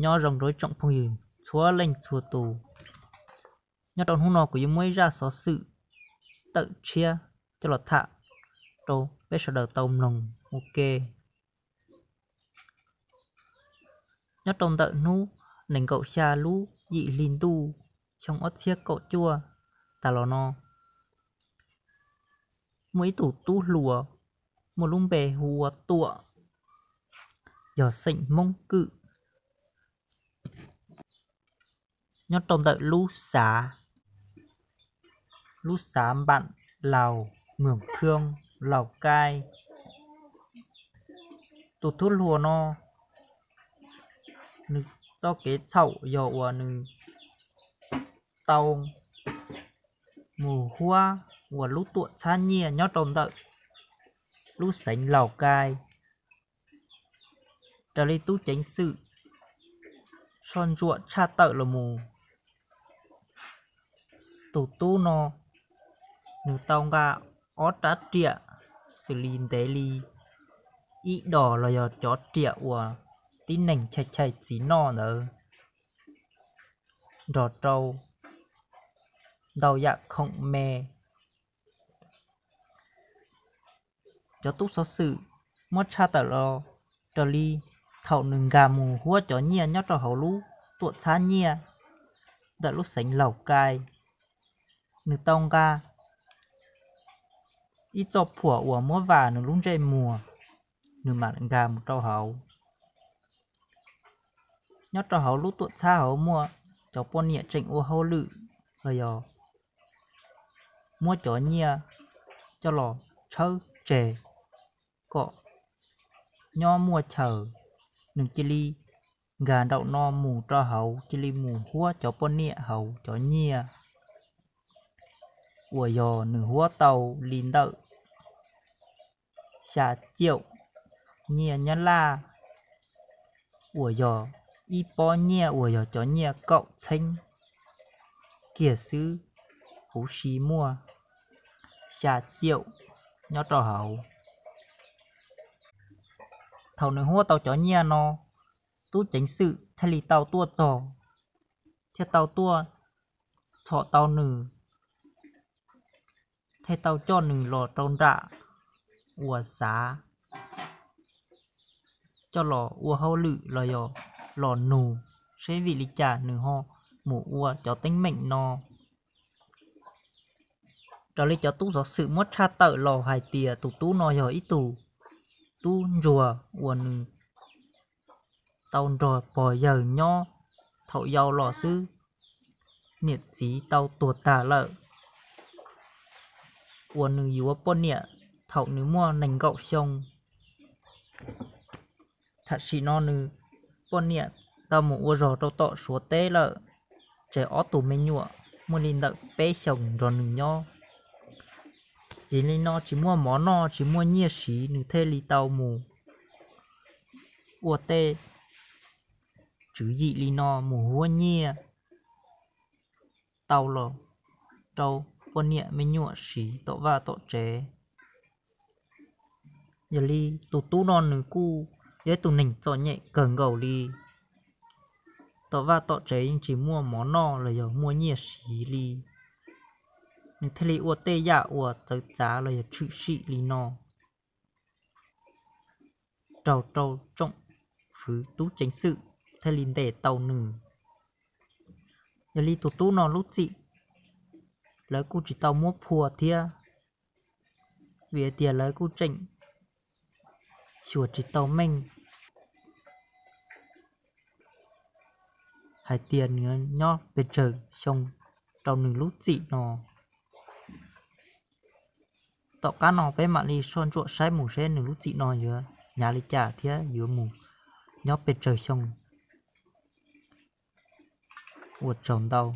Nyob zoo rau ib tsoom phooj ywg txhua leej txhua tus. Nyob rau hnub no kuv yuav muab ib zaj xov xwm tawm tshiab coj los tham rau peb sawv daws tau mloog ua ke. Nyob rau ntawm hnub nees nkaum xya lub yim hli ntuj xyoo ob txhiab kaum cuaj tas los no, muaj ib tug tub hluas muaj lub npe hu ua Tuam, yog xeem Hmoob Kwm. Nyob rau ntawm lub xav, lub xav Npam Laus, Moos Khoo, Laus Kai. Tus tub hluas no nws txoj kev txhaum yog uas nws tau mus huab uas lub tuam txhab nyiaj nyob rau ntawm lub xeev Laus Kai. Raws li tub ceev xwm soj ntsuam tshaj tawm los mus, tus tub no nws tau nqa ob rab riam xws li ntev li ib dos los yog cov riam uas tib neeg chais chais txiv noj ntawd, nrog rau ntau yam khoom me. Cov tub xov xwm muab tshaj tawm los raws li thaum nws nkag mus huab cov nyiaj nyob rau hauv lub tuam txhab nyiaj ntawm lub xeev Laus Kai, nws tau nqa ib txoj phuam uas muab vam nws lub ntsej muag, nws mam nkag mus rau hauv. Nyob rau hauv lub tuam txhab hauv muaj cov poj niam tseem ua hauj lwm los yog muab cov nyiaj coj los tshawb tseg kom nyob muaj chaw. Nws cia li nkag nraum no mus rau hauv, cia li mus huab cov poj niam hauv cov nyiaj uas yog nws huab tau li ntawm xya caum nyiaj Nyab Laj, uas yog ib pob nyiaj uas yog cov nyiaj kaum txheeb kiag xwb, huv si muaj xya caum nyob rau hauv. Thaum nws huab tau cov nyiaj no, tub ceev xwm thiaj li tau tuaj txog, thiaj tau tuaj txhom tau nws, thiaj tau coj nws los rau nram uas xav coj los ua hauj lwm los yog los nug seb vim li cas nws ho mus ua cov teeb meem no. Raws li cov tub xov xwm muab tshaj tawm los hais tias tus tub no yog ib tug tub ntsuag uas nws tau nrog pog yawg nyob thaum yau los xwb, niam txiv tau tuag tag lawm, uas nws yuav poj niam thaum nws muaj nees nkaum xyoo. Tam sim no nws poj niam tau mus ua zog rau tom Suav teb lawm, tseg ob tug me nyuam muaj li ntawm peb xyoos nrog nws nyob. Yog li no tsis muaj mov noj tsis muaj nyiaj siv, nws thiaj li tau mus ua tej tswv yim li no mus huab nyiaj tau los rau poj niam me nyuam siv tom vaj tom tsev. Yog li tus tub no nws kuj yog ib tug neeg txom nyem kawg nkaus li, tom vaj tom tsev yeej tsis muaj mov noj los yog muaj nyiaj siv li, nws thiaj li ua tej yam uas txawv txav los yog tshwm sim li no raug rau tsoom fwv tub ceev xwm thiaj li ntes tau nws. Yog li tus tub no lub txim lawv kuj tsis tau muab phua thiab, vim hais tias lawv kuj tseem xyuas tsis tau meej hais tias nws nyob pes tsawg xyoo rau nws lub txim no. Tom qab no peb mam li soj ntsuam saib mus seb nws lub txim no yuav hnyav li cas thiab yuav mus nyob pes tsawg xyoo ua tsaug ntau.